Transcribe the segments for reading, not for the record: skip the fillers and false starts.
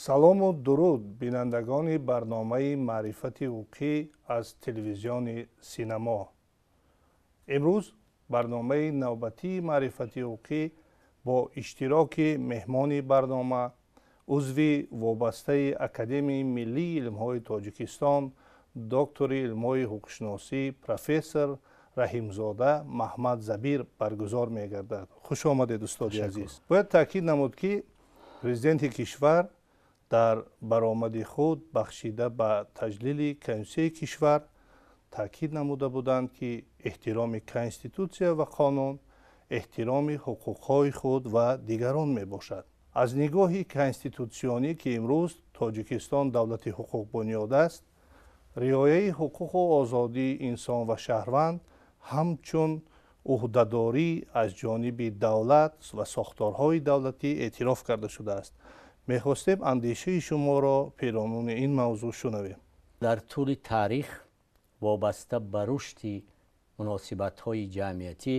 Салому дуруд бинандагони барномаи маърифати ҳуқуқӣ аз телевизиони Синамо. Имрӯз барномаи навбатии маърифати ҳуқуқӣ бо иштироки меҳмони барнома, узви вобастаи Академияи миллии илмҳои Тоҷикистон, доктори илмҳои ҳуқуқшиносӣ, профессор Раҳимзода Маҳмад Забир баргузор мегардад. Хуш омадед, устоди азиз. Бояд таъкид намуд, ки президенти кишвар дар баромади худ бахшида ба таҷлили Конститутсияи кишвар таъкид намуда буданд, ки эҳтироми Конститутсия ва қонун эҳтироми ҳуқуқҳои худ ва дигарон мебошад. Аз нигоҳи конститутсионӣ, ки имрӯз Тоҷикистон давлати ҳуқуқбунёд аст, риояи ҳуқуқу озодии инсон ва шаҳрванд ҳамчун ӯҳдадорӣ аз ҷониби давлат ва сохторҳои давлатӣ эътироф карда шудааст. Мехостем андешаи шуморо пиромуни ин мавзӯъ шунавем. Дар тӯли таърих вобаста ба рушди муносибатҳои ҷамъиятӣ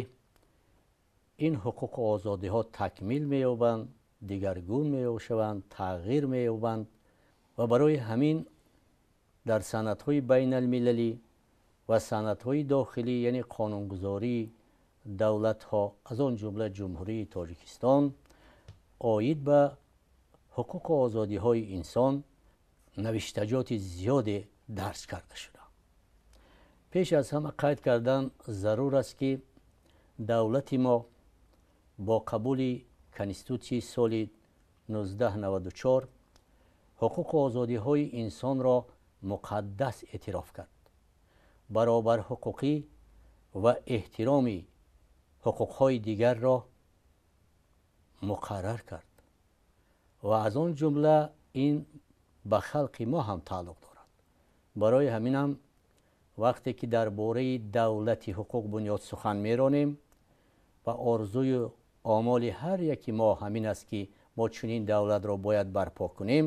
ин ҳуқуқу озодиҳо такмил меёбанд, дигаргун мешаванд, тағйир меёбанд ва барои ҳамин дар санадҳои байналмилалӣ ва санадҳои дохилӣ, яъне қонунгузории давлатҳо, аз он ҷумла Ҷумҳурии Тоҷикистон, оид ба ҳуқуқу озодиҳои инсон навиштаҷоти зиёде дарҷ карда шуда. Пеш аз ҳама қайд кардан зарур аст, ки давлати мо бо қабули Конститутсияи соли 1994 ҳуқуқу озодиҳои инсонро муқаддас эътироф кард. Баробарҳуқуқӣ ва эҳтироми ҳуқуқҳои дигарро муқаррар кард ва аз он ҷумла ин ба халқи мо ҳам тааллуқ дорад. Барои ҳаминам вақте ки дар бораи давлати ҳуқуқбунёд сухан меронем ва орзую омоли ҳар яки мо ҳамин аст, ки мо чунин давлатро бояд барпо кунем,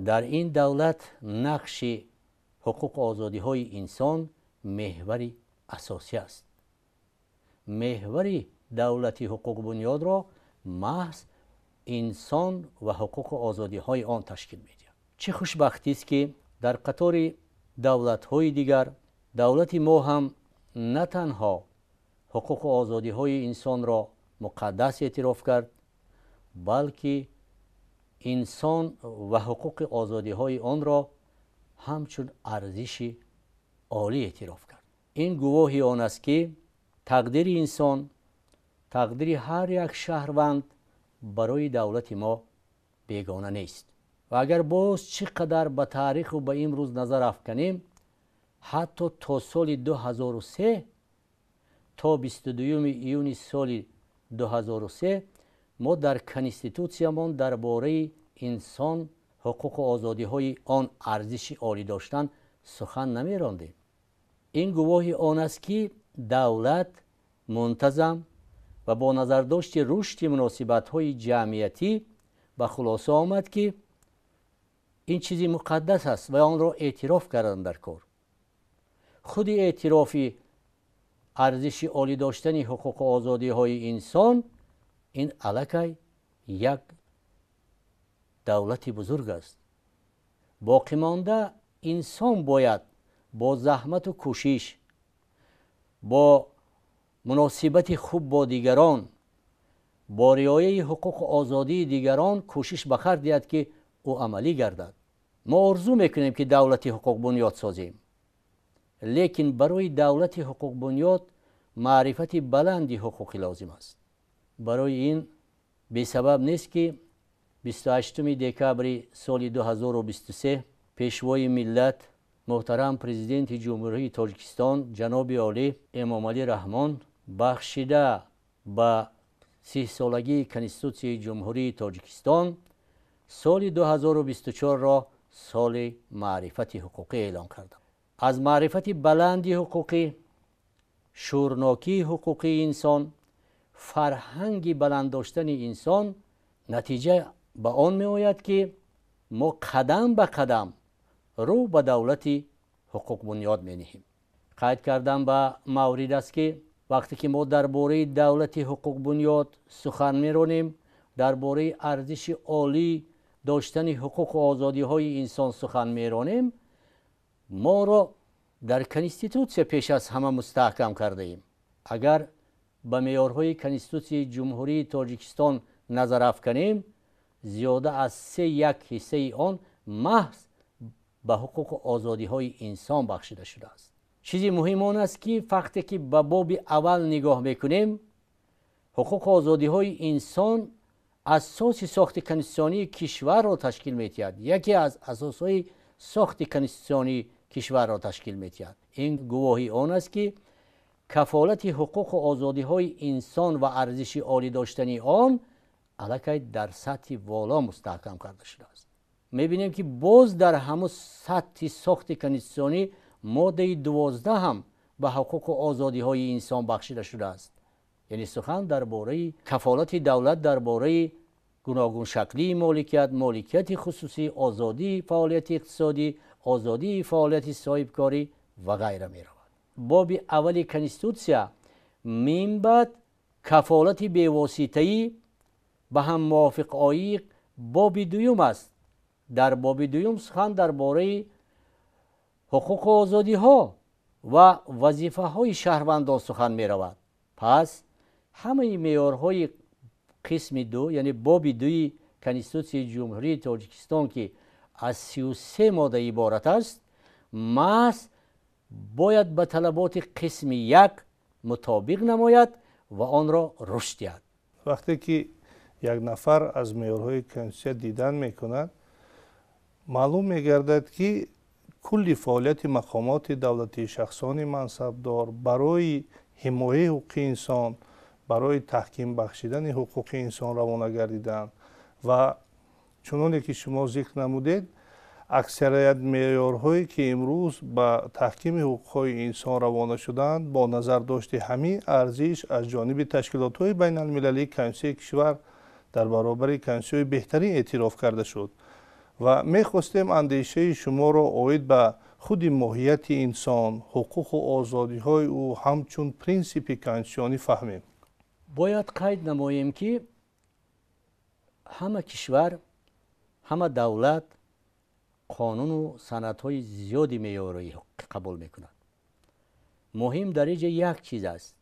дар ин давлат нақши ҳуқуқу озодиҳои инсон меҳвари асосӣ аст. Меҳвари давлати ҳуқуқбунёдро маҳз инсон ва ҳуқуқу озодиҳои он ташкил медиҳад. Чӣ хушбахтист, ки дар қатори давлатҳои дигар давлати мо ҳам на танҳо ҳуқуқу озодиҳои инсонро муқаддас эътироф кард, балки инсон ва ҳуқуқи озодиҳои онро ҳамчун арзиши олӣ эътироф кард. Ин гувоҳи он аст, ки тақдири инсон, тақдири ҳар як шаҳрванд барои давлати мо бегона нест. Ва агар боз чӣ қадар ба таъриху ба имрӯз назар афканем, ҳатто то соли 2003, то 22 июни соли 2003 мо дар конститутсиямон дар бораи инсон, ҳуқуқу озодиҳои он арзиши олӣ доштан сухан намерондем. Ин гувоҳи он аст, ки давлат мунтазам ва бо назардошти рушди муносибатҳои ҷамъиятӣ ба хулоса омад, ки ин чизи муқаддас аст ва онро эътироф кардан дар кор. Худи эътирофи арзиши олӣ доштани ҳуқуқу озодиҳои инсон ин аллакай як давлати бузург аст. Боқимонда инсон бояд бо заҳмату кӯшиш, бо муносибати хуб бо дигарон, бо риояи ҳуқуқу озодии дигарон кӯшиш ба хар диҳад, ки ӯ амалӣ гардад. Мо орзу мекунем, ки давлати ҳуқуқбунёд созем, лекин барои давлати ҳуқуқбунёд маърифати баланди ҳуқуқӣ лозим аст. Барои ин бесабаб нест, ки 28 декабри соли 2023 пешвои миллат, муҳтарам президенти Ҷумҳурии Тоҷикистон ҷаноби олӣ Эмомалӣ Раҳмон бахшида ба 30-солагии Конститутсияи Ҷумҳурии Тоҷикистон соли 2024-ро соли маърифати ҳуқуқӣ эълон карданд. Аз маърифати баланди ҳуқуқӣ, шӯрнокии ҳуқуқии инсон, фарҳанги баланд доштани инсон натиҷа ба он меояд, ки мо қадам ба қадам рӯ ба давлати ҳуқуқбунёд менеҳем. Қайд кардан ба маврид аст, ки вақте ки мо дар бораи давлати ҳуқуқбунёд сухан меронем, дар бораи арзиши олӣ доштани ҳуқуқу озодиҳои инсон сухан меронем, моро дар конститутсия пеш аз ҳама мустаҳкам кардаем. Агар ба меъёрҳои Конститутсияи Ҷумҳурии Тоҷикистон назар афканем, зиёда аз 3,1 ҳиссаи он маҳз ба ҳуқуқу озодиҳои инсон бахшида шудааст. Чизи муҳим он аст, ки вақте ки ба боби аввал нигоҳ мекунем, ҳуқуқу озодиҳои инсон асоси сохти конститутсионии кишварро ташкил медиҳад. Яке аз асосҳои сохти конститутсионии кишварро ташкил медиҳад. Ин гувоҳи он аст, ки кафолати ҳуқуқу озодиҳои инсон ва арзиши олӣ доштани он аллакай дар сатҳи воло мустаҳкам карда шудааст. Мебинем, ки боз дар ҳамун сатҳи сохти конститутсионӣ моддаи 12 ҳам ба ҳуқуқу озодиҳои инсон бахшида шудааст. Яъне сухан дар бораи кафолати давлат дар бораи гуногуншаклии моликият, моликияти хусусӣ, озодии фаъолияти иқтисодӣ, озодии фаъолияти соҳибкорӣ ва ғайра меравад. Боби аввали конститутсия минбаъд кафолати бевоситаӣ ба ҳам мувофиқоии боби дуюм аст. Дар боби дуюм сухан дар бораи ҳуқуқу озодиҳо ва вазифаҳои шаҳрвандон сухан меравад. Пас ҳамаи меъёрҳои қисми ду, яъне боби дуи Конститутсияи Ҷумҳурии Тоҷикистон, ки аз 33 модда иборат аст, маҳз бояд ба талаботи қисми як мутобиқ намояд ва онро рушд диҳад. Вақте ки як нафар аз меъёрҳои конститутсия дидан мекунад, маълум мегардад, ки кулли фаъолияти мақомоти давлатӣ, шахсони мансабдор барои ҳимояи ҳуқуқи инсон, барои таҳким бахшидани ҳуқуқи инсон равона гардиданд ва чуноне ки шумо зикр намудед, аксарият меъёрҳое ки имрӯз ба таҳкими ҳуқуқҳои инсон равона шуданд, бо назардошти ҳамин арзиш аз ҷониби ташкилотҳои байналмилалӣ Конститутсияи кишвар дар баробари конститутсияҳои беҳтарин эътироф карда шуд. Ва мехостем андешаи шуморо оид ба худи моҳияти инсон, ҳуқуқу озодиҳои ӯ ҳамчун принсипи конститутсионӣ фаҳмем. Бояд қайд намоем, ки ҳама кишвар, ҳама давлат қонуну санадҳои зиёди меъёрии ҳуқуқӣ қабул мекунад. Муҳим дар инҷа як чиз аст: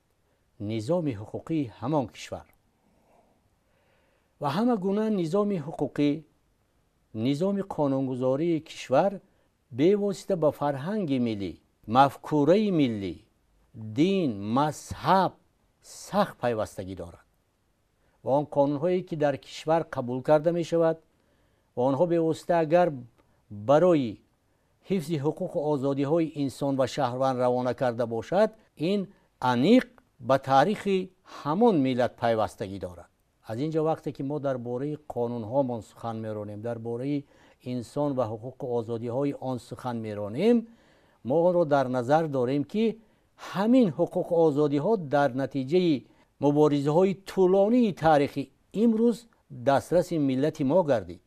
низоми ҳуқуқии ҳамон кишвар. Ва ҳама гуна низоми ҳуқуқӣ, низоми қонунгузории кишвар бевосита ба фарҳанги миллӣ, мафкураи миллӣ, дин, мазҳаб сахт пайвастагӣ дорад. Ва он қонунҳое ки дар кишвар қабул карда мешавад ва онҳо бевосита агар барои ҳифзи ҳуқуқу озодиҳои инсон ва шаҳрванд равона карда бошад, ин аниқ ба таърихи ҳамон миллат пайвастагӣ дорад. Аз ин ҷо вақте ки мо дар бораи қонунҳомон сухан меронем, дар бораи инсон ва ҳуқуқу озодиҳои он сухан меронем, мо онро дар назар дорем, ки ҳамин ҳуқуқу озодиҳо дар натиҷаи муборизаҳои тӯлонии таърихӣ имрӯз дастраси миллати мо гардид.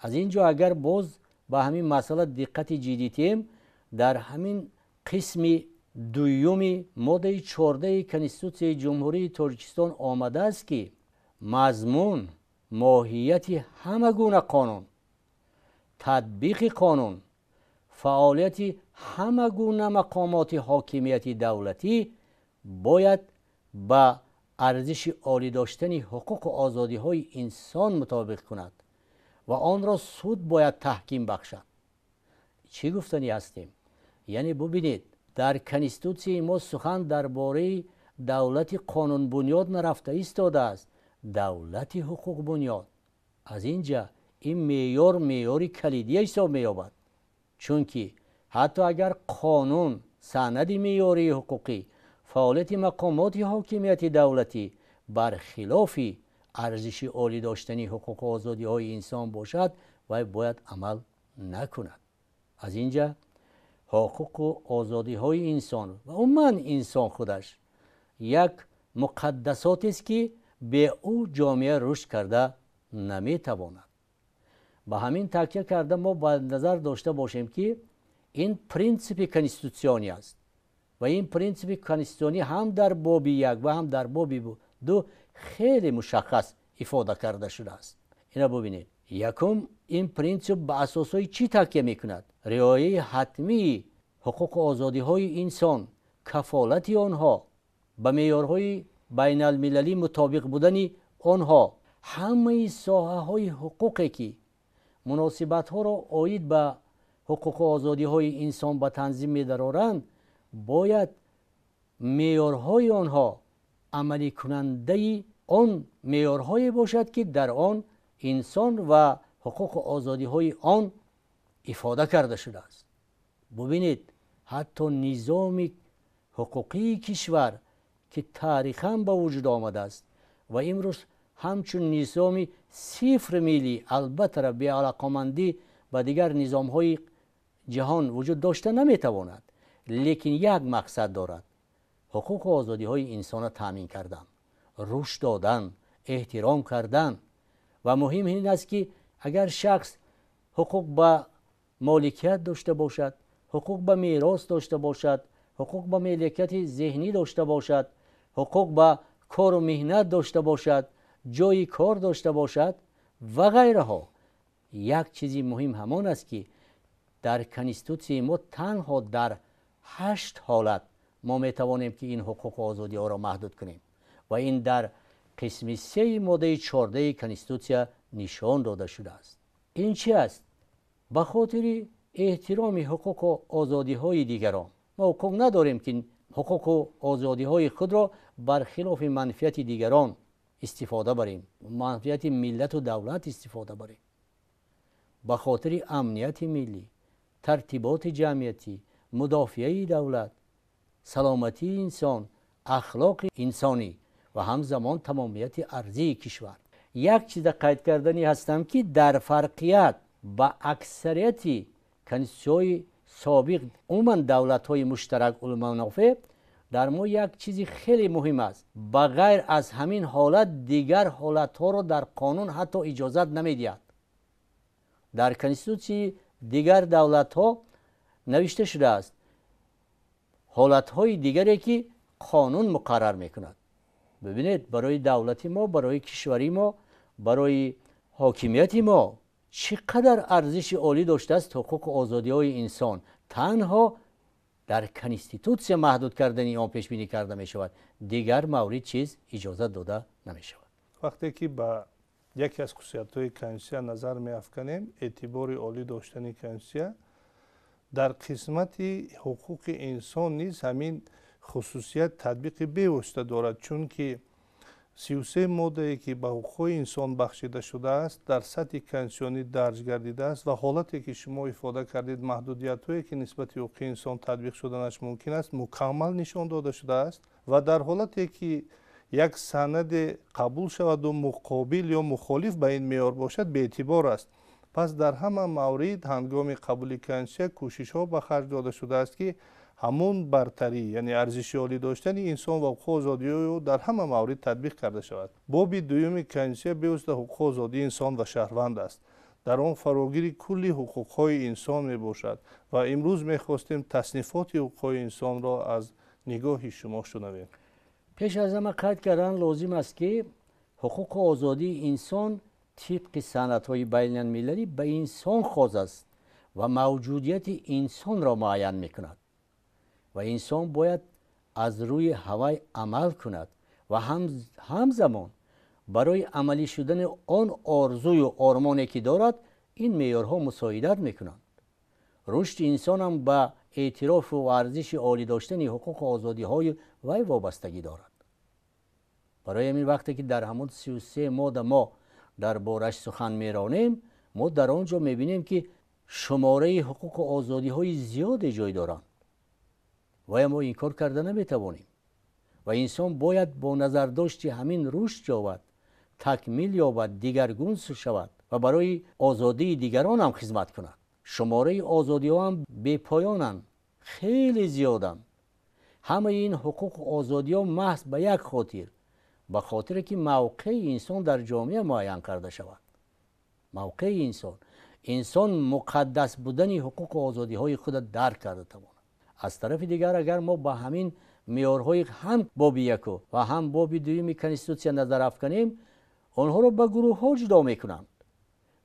Аз ин ҷо агар боз ба ҳамин масъала диққати ҷиддӣ диҳем, дар ҳамин қисми дуюми моддаи 14 Конститутсияи Ҷумҳурии Тоҷикистон омадааст, ки мазмун, моҳияти ҳама гуна қонун, татбиқи қонун, фаъолияти ҳама гуна мақомоти ҳокимияти давлатӣ бояд ба арзиши олӣ доштани ҳуқуқу озодиҳои инсон мутобиқ кунад ва онро суд бояд таҳким бахшад. Чӣ гуфтанӣ ҳастем? Яъне бубинед, дар конститутсияи мо сухан дар бораи давлати қонунбунёд нарафта истодааст, давлати ҳуқуқбунёд. Аз ин ҷа ин меъёр меъёри калидия ҳисоб меёбад, чунки ҳатто агар қонун, санади меъёрии ҳуқуқӣ, фаъолияти мақомоти ҳокимияти давлатӣ бар хилофи арзиши олӣ доштани ҳуқуқу озодиҳои инсон бошад, вай бояд амал накунад. Аз ин ҷа ҳуқуқу озодиҳои инсон ва умуман инсон худаш як муқаддасотест, ки бе ӯ ҷомеа рушд карда наметавонад. Ба ҳамин такя карда мо ба назар дошта бошем, ки ин принсипи конститутсионӣ аст ва ин принсипи конститутсионӣ ҳам дар боби як ва ҳам дар боби ду хеле мушаххас ифода карда шудааст. Ина бубинед, Якум, ин принсип ба асосҳои чӣ такя мекунад? Риояи ҳатмии ҳуқуқу озодиҳои инсон, кафолати онҳо, ба меъёрҳои байналмилалӣ мутобиқ будани онҳо, ҳамаи соҳаҳои ҳуқуқе ки муносибатҳоро оид ба ҳуқуқу озодиҳои инсон ба танзим медароранд, бояд меъёрҳои онҳо амаликунандаи он меъёрҳое бошад, ки дар он инсон ва ҳуқуқу озодиҳои он ифода карда шудааст. Бубинед, ҳатто низоми ҳуқуқии кишвар ки таърихан ба вуҷуд омадааст ва имрӯз ҳамчун низоми сифр миллӣ, албатта беалоқамандӣ ба дигар низомҳои ҷаҳон вуҷуд дошта наметавонад, лекин як мақсад дорад: ҳуқуқу озодиҳои инсонро таъмин кардан, рушд додан, эҳтиром кардан. Ва муҳим ин аст, ки агар шахс ҳуқуқ ба моликият дошта бошад, ҳуқуқ ба мерос дошта бошад, ҳуқуқ ба меликияти зеҳнӣ дошта бошад, ҳуқуқ ба кору меҳнат дошта бошад, ҷойи кор дошта бошад ва ғайраҳо. Як чизи муҳим ҳамон аст, ки дар конститутсияи мо танҳо дар 8 ҳолат мо метавонем ки ин ҳуқуқу озодиҳоро маҳдуд кунем ва ин дар қисми 3 моддаи 14 конститутсия нишон дода шудааст. Ин чи аст? Ба хотири эҳтироми ҳуқуқу озодиҳои дигарон. Мо ҳуқуқ надорем, ки ҳуқуқу озодиҳои худро бар хилофи манфиати дигарон истифода барем, манфиати миллату давлат истифода барем. Ба хотири амнияти миллӣ, тартиботи ҷамъиятӣ, мудофиаи давлат, саломатии инсон, ахлоқи инсонӣ ва ҳамзамон тамомияти арзии кишвар. Як чиза қайд карданӣ ҳастам, ки дар фарқият ба аксарияти конститутсияҳои собиқ, умуман давлатҳои муштарак улманофеъ, дар мо як чизи хеле муҳим аст. Ба ғайр аз ҳамин ҳолат дигар ҳолатҳоро дар қонун ҳатто иҷозат намедиҳад. Дар конститутсияи дигар давлатҳо навишта шудааст ҳолатҳои дигаре, ки қонун муқаррар мекунад. Бибинед, барои давлати мо, барои кишвари мо, барои ҳокимияти мо чӣ қадар арзиши олӣ доштааст ҳуқуқу озодиҳои инсон. Танҳо дар конститутсия маҳдуд кардани он пешбинӣ карда мешавад, дигар маврид чиз иҷозат дода намешавад. Вақте ки ба яке аз хусусиятҳои конститутсия назар меафканем, эътибори олӣ доштани конститутсия дар қисмати ҳуқуқи инсон низ ҳамин хусусият татбиқи бевосита дорад, чунки 33 моддае, ки ба ҳуқуқҳои инсон бахшида шудааст, дар сатҳи конститутсионӣ дарҷ гардидааст ва ҳолате, ки шумо ифода кардед, маҳдудиятҳое, ки нисбати ҳуқуқи инсон татбиқ шуданаш мумкин аст, мукаммал нишон дода шудааст ва дар ҳолате, ки як санаде қабул шаваду муқобил ё мухолиф ба ин меъёр бошад, беэътибор аст. Пас дар ҳама маврид ҳангоми қабули конститутсия кӯшишҳо ба харҷ дода шудааст, ки ҳамон бартарӣ, яъне арзиши олӣ доштани инсон ва ҳуқуқу озодиҳои ӯ дар ҳама маврид татбиқ карда шавад. Боби дуюми конститутсия бевосита ҳуқуқу озодии инсон ва шаҳрванд аст. Дар он фарогири кулли ҳуқуқҳои инсон мебошад ва имрӯз мехостем таснифоти ҳуқуқҳои инсонро аз нигоҳи шумо шунавем. Пеш аз ҳама қайд кардан лозим аст, ки ҳуқуқу озодии инсон тибқи санадҳои байналмилалӣ ба инсон хос аст ва мавҷудияти инсонро муайян мекунад ва инсон бояд аз рӯи ҳавай амал кунад ва ҳамзамон барои амалӣ шудани он орзую ормоне, ки дорад, ин меъёрҳо мусоидат мекунанд. Рушди инсонам ба эътирофу арзиши олӣ доштани ҳуқуқу озодиҳои вай вобастагӣ дорад. Барои ҳамин вақте ки дар ҳамон 33 модда мо дар бораш сухан меронем, мо дар он ҷо мебинем, ки шумораи ҳуқуқу озодиҳои зиёде ҷой доранд. Вая мо инкор карда наметавонем ва инсон бояд бо назардошти ҳамин рушд ёбад, такмил ёбад, дигаргун шавад ва барои озодии дигарон ҳам хизмат кунад. Шумораи озодиҳо ҳам бепоёнанд, хеле зиёданд. Ҳамаи ин ҳуқуқу озодиҳо маҳз ба як хотир, ба хотире ки мавқеи инсон дар ҷомеа муайян карда шавад. Мавқеи инсон, инсон муқаддас будани ҳуқуқу озодиҳои худро дарк карда тавонад. Аз тарафи дигар, агар мо ба ҳамин меъёрҳои ҳам боби яку ва ҳам боби дуюми конститутсия назар афканем, онҳоро ба гурӯҳҳо ҷудо мекунанд.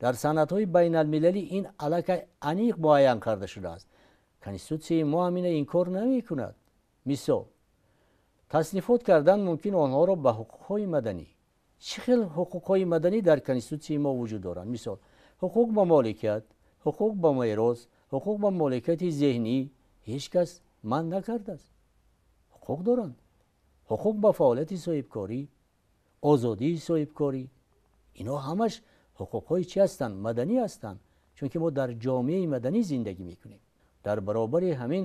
Дар санадҳои байналмилалӣ ин аллакай аниқ муайян карда шудааст. Конститутсияи мо ҳам ина инкор намекунад. Мисол, таснифот кардан мумкин онҳоро ба ҳуқуқҳои маданӣ. Чӣ хел ҳуқуқҳои маданӣ дар конститутсияи мо вуҷуд доранд? Мисол, ҳуқуқ ба моликият, ҳуқуқ ба мерос, ҳуқуқ ба моликияти зеҳнӣ ҳеҷ кас манъ накардааст. Ҳуқуқ доранд. Ҳуқуқ ба фаъолияти соҳибкорӣ, озодии соҳибкорӣ. Инҳо ҳамаш ҳуқуқҳои чӣ ҳастанд? Маданӣ ҳастанд. Чунки мо дар ҷомеаи маданӣ зиндагӣ мекунем. Дар баробари ҳамин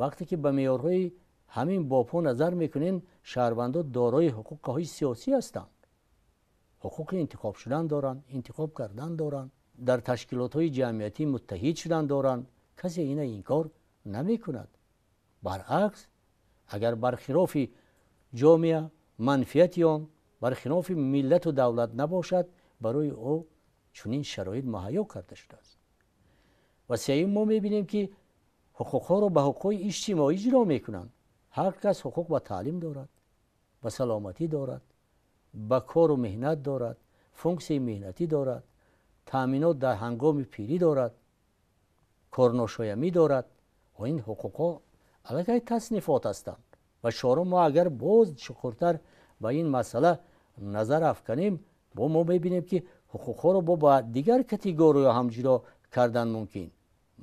вақте ки ба меъёрҳои ҳамин бобҳо назар мекунем, шаҳрвандон дорои ҳуқуқҳои сиёсӣ ҳастанд. Ҳуқуқи интихоб шудан доранд, интихоб кардан доранд, дар ташкилотҳои ҷамъиятӣ муттаҳид шудан доранд. Касе ина инкор намекунад. Баръакс, агар бархилофи ҷомеа, манфиати он, бархилофи миллату давлат набошад, барои ӯ чунин шароит муҳайё карда шудааст. Ва сеюм, мо мебинем ки ҳуқуқҳоро ба ҳуқуқҳои иҷтимоӣ иҷро мекунанд. Ҳар кас ҳуқуқ ба таълим дорад, ба саломатӣ дорад, ба кору меҳнат дорад, функсияи меҳнатӣ дорад, таъминот дар ҳангоми пирӣ дорад, корношоямӣ дорад. Ва ин ҳуқуқҳо аллакай таснифот ҳастанд. Ва чорум, мо агар боз чуқуртар ба ин масъала назар афканем, бо мо мебинем ки ҳуқуқҳоро бо ба дигар категорияҳо ҳам ҷудо кардан мумкин.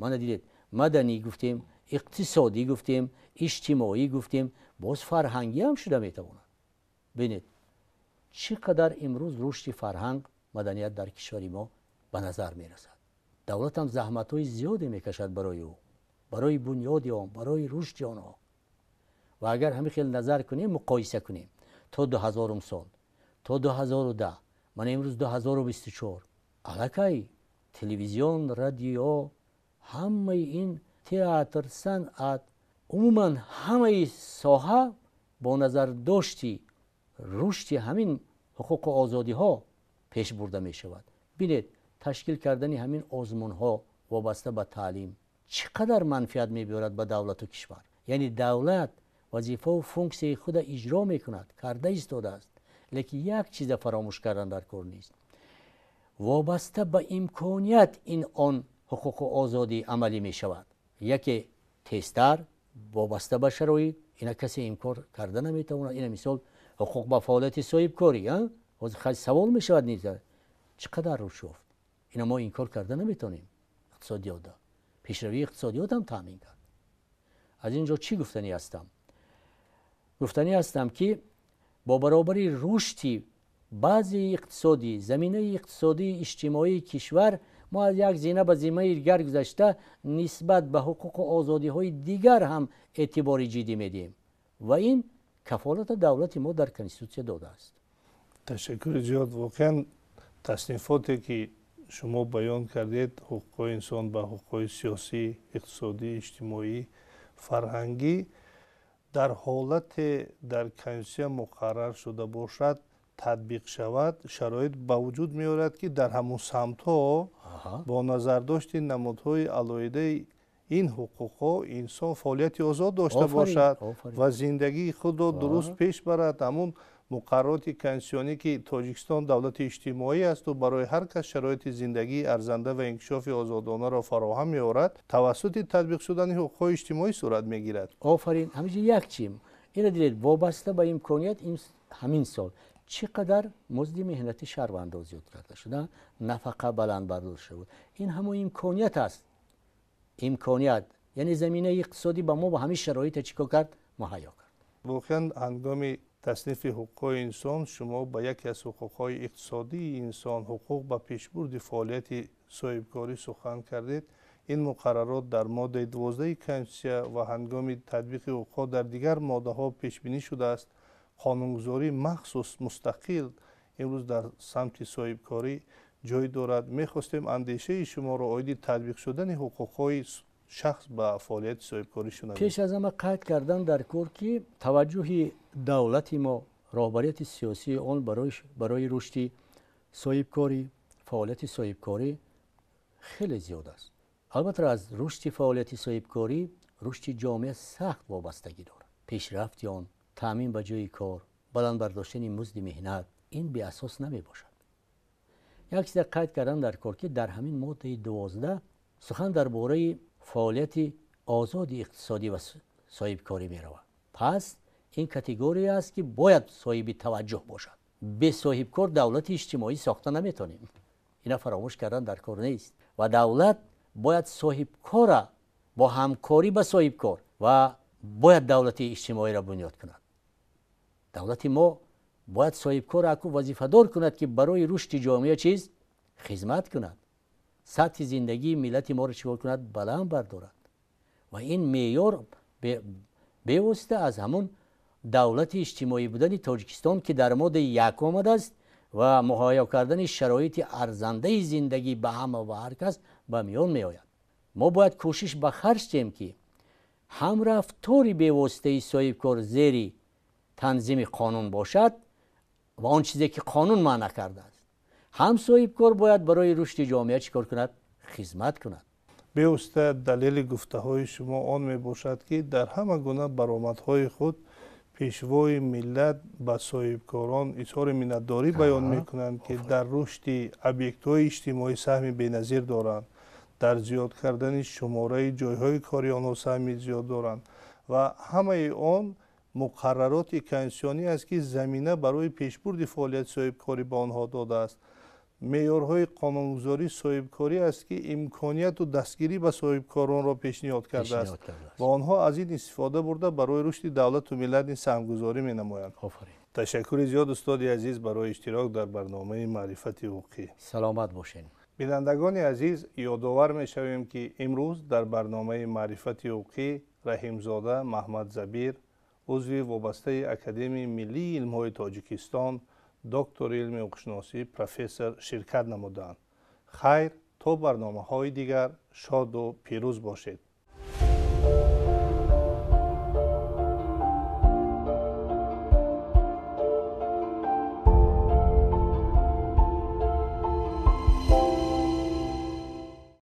Мана дидед, маданӣ гуфтем, иқтисодӣ гуфтем, иҷтимоӣ гуфтем, боз фарҳангӣ ҳам шуда метавонад. Бинед, чӣ қадар имрӯз рушди фарҳанг, маданият дар кишвари мо ба назар мерасад. Давлат ҳам заҳматҳои зиёде мекашад барои ӯ, барои бунёди он, барои рушди онҳо. Ва агар ҳамин хел назар кунем, муқоиса кунем то 2000 сол, то 2010, мана имрӯз 2024, аллакай телевизион, радио, ҳамаи ин театр, санъат, умуман ҳамаи соҳа бо назардошти рушди ҳамин ҳуқуқу озодиҳо пеш бурда мешавад. Бинед, ташкил кардани ҳамин озмунҳо вобаста ба таълим чӣ қадар манфиат мебиёрад ба давлату кишвар. Яъне давлат вазифаву функсияи худа иҷро мекунад, карда истодааст. Лекин як чиза фаромӯш кардан дар кор нест. Вобаста ба имконият ин он ҳуқуқу озодӣ амалӣ мешавад. Яке тезтар, вобаста ба шароит, ина касе инкор карда наметавонад. Ина мисол ҳуқуқ ба фаъолияти соҳибкорӣ, ҳозир хеле савол мешавад низ, чӣ қадар рушд ёфт? Ина мо инкор карда наметавонем. Иқтисодиётда пешравии иқтисодиёт ҳам таъмин кард. Аз ин ҷо чӣ гуфтанӣ ҳастам? Гуфтанӣ ҳастам ки бо баробари рушди баъзи иқтисодӣ, заминаи иқтисодии иҷтимоии кишвар, мо аз як зина ба зинаи дигар гузашта нисбат ба ҳуқуқу озодиҳои дигар ҳам эътибори ҷиддӣ медиҳем. Ва ин кафолата давлати мо дар конститутсия додааст. Ташаккури зиёд. Воқеан таснифоте ки шумо баён кардед, ҳуқуқҳои инсон ба ҳуқуқҳои сиёсӣ, иқтисодӣ, иҷтимоӣ, фарҳангӣ дар ҳолате дар конститутсия муқаррар шуда бошад, татбиқ шавад, шароит ба вуҷуд меорад ки дар ҳамун самтҳо бо назардошти намудҳои алоҳидаи ин ҳуқуқҳо инсон фаъолияти озод дошта бошад ва зиндагии худро дуруст пеш барад. Ҳамун муқаррароти конститутсионӣ ки Тоҷикистон давлати иҷтимоӣ асту барои ҳар кас шароити зиндагии арзанда ва инкишофи озодонаро фароҳам меорад, тавассути татбиқ шудани ҳуқуқҳои иҷтимоӣ сурат мегирад. Офарин. Ҳаминҷо як чим ина дидед, вобаста ба имконият ҳамин сол чӣ қадар музди меҳнати шаҳрвандон зиёд карда шуда, нафақа баланд бардошта шуд. Ин ҳамон имконият аст. Имконият яъне заминаи иқтисодӣ ба мо ба ҳамин шароита чӣ кор кард? Муҳайё кард. Воқеан ҳангоми таснифи ҳуқуқҳои инсон шумо ба яке аз ҳуқуқҳои иқтисодии инсон, ҳуқуқ ба пешбурди фаъолияти соҳибкорӣ сухан кардед. Ин муқаррарот дар моддаи 12 конститутсия ва ҳангоми татбиқи ҳуқуқҳо дар дигар моддаҳо пешбинӣ шудааст. Қонунгузории махсус мустақил имрӯз дар самти соҳибкорӣ ҷой дорад. Мехостем андешаи шуморо оиди татбиқ шудани ҳуқуқҳои шахс ба фаъолияти соҳибкорӣ шунавем. Пеш аз ҳама қайд кардан дар кор ки таваҷҷӯҳи давлати мо, роҳбарияти сиёсии он барои рушди соҳибкорӣ, фаъолияти соҳибкорӣ хеле зиёд аст. Албатта аз рушди фаъолияти соҳибкорӣ рушди ҷомеа сахт вобастагӣ дорад. Пешрафти он, таъмин ба ҷои кор, баланд бардоштани музди меҳнат ин беасос намебошад. Як чиза қайд кардан дар кор, ки дар ҳамин моддаи 12 сухан дар бораи фаъолияти озоди иқтисодӣ ва соҳибкорӣ меравад. Пас ин категория аст, ки бояд соҳиби таваҷҷӯҳ бошад. Бе соҳибкор давлати иҷтимоӣ сохта наметонем. Ина фаромӯш кардан дар кор нест. Ва давлат бояд соҳибкора бо ҳамкорӣ ба соҳибкор ва бояд давлати иҷтимоиро бунёд кунад. Давлати мо бояд соҳибкор аку вазифадор кунад, ки барои рушди ҷомеа чиз хизмат кунад, сатҳи зиндагии миллати моро чикор кунад, баланд бардорад. Ва ин меъёр бевосита аз ҳамон давлати иҷтимоӣ будани Тоҷикистон, ки дар моддаи 1 омадааст, ва муҳайё кардани шароити арзандаи зиндагӣ ба ҳама ва ҳар кас ба миён меояд. Мо бояд кӯшиш ба харҷ диҳем, ки ҳам рафтори бевоситаи соҳибкор зери танзими қонун бошад ва он чизе ки қонун маъна кардааст, ҳам соҳибкор бояд барои рушди ҷомеа чӣ кор кунад, хизмат кунад. Бевосита далели гуфтаҳои шумо он мебошад, ки дар ҳама гуна баромадҳои худ пешвои миллат ба соҳибкорон изҳори миннатдорӣ баён мекунанд, ки дар рушди объектҳои иҷтимоӣ саҳми беназир доранд, дар зиёд кардани шумораи ҷойҳои кори онҳо саҳми зиёд доранд ва ҳамаи он муқаррароти конститутсионӣ аст, ки замина барои пешбурди фаъолияти соҳибкорӣ ба онҳо додааст. Меъёрҳои қонунгузории соҳибкорӣ аст, ки имконияту дастгирӣ ба соҳибкоронро пешниҳод кардааст ва онҳо аз ин истифода бурда барои рушди давлату миллат низ саҳмгузорӣ менамоянд. Ташаккури зиёд, устоди азиз, барои иштирок дар барномаи маърифати ҳуқуқӣ. Саломат бошед. Бинандагони азиз, ёдовар мешавем, ки имрӯз дар барномаи маърифати ҳуқуқӣ Раҳимзода Маҳмадзабир, узви вобастаи Академияи миллии илмҳои Тоҷикистон, доктори илми ҳуқуқшиносӣ, профессор ширкат намуданд. Хайр, то барномаҳои дигар шоду пирӯз бошед.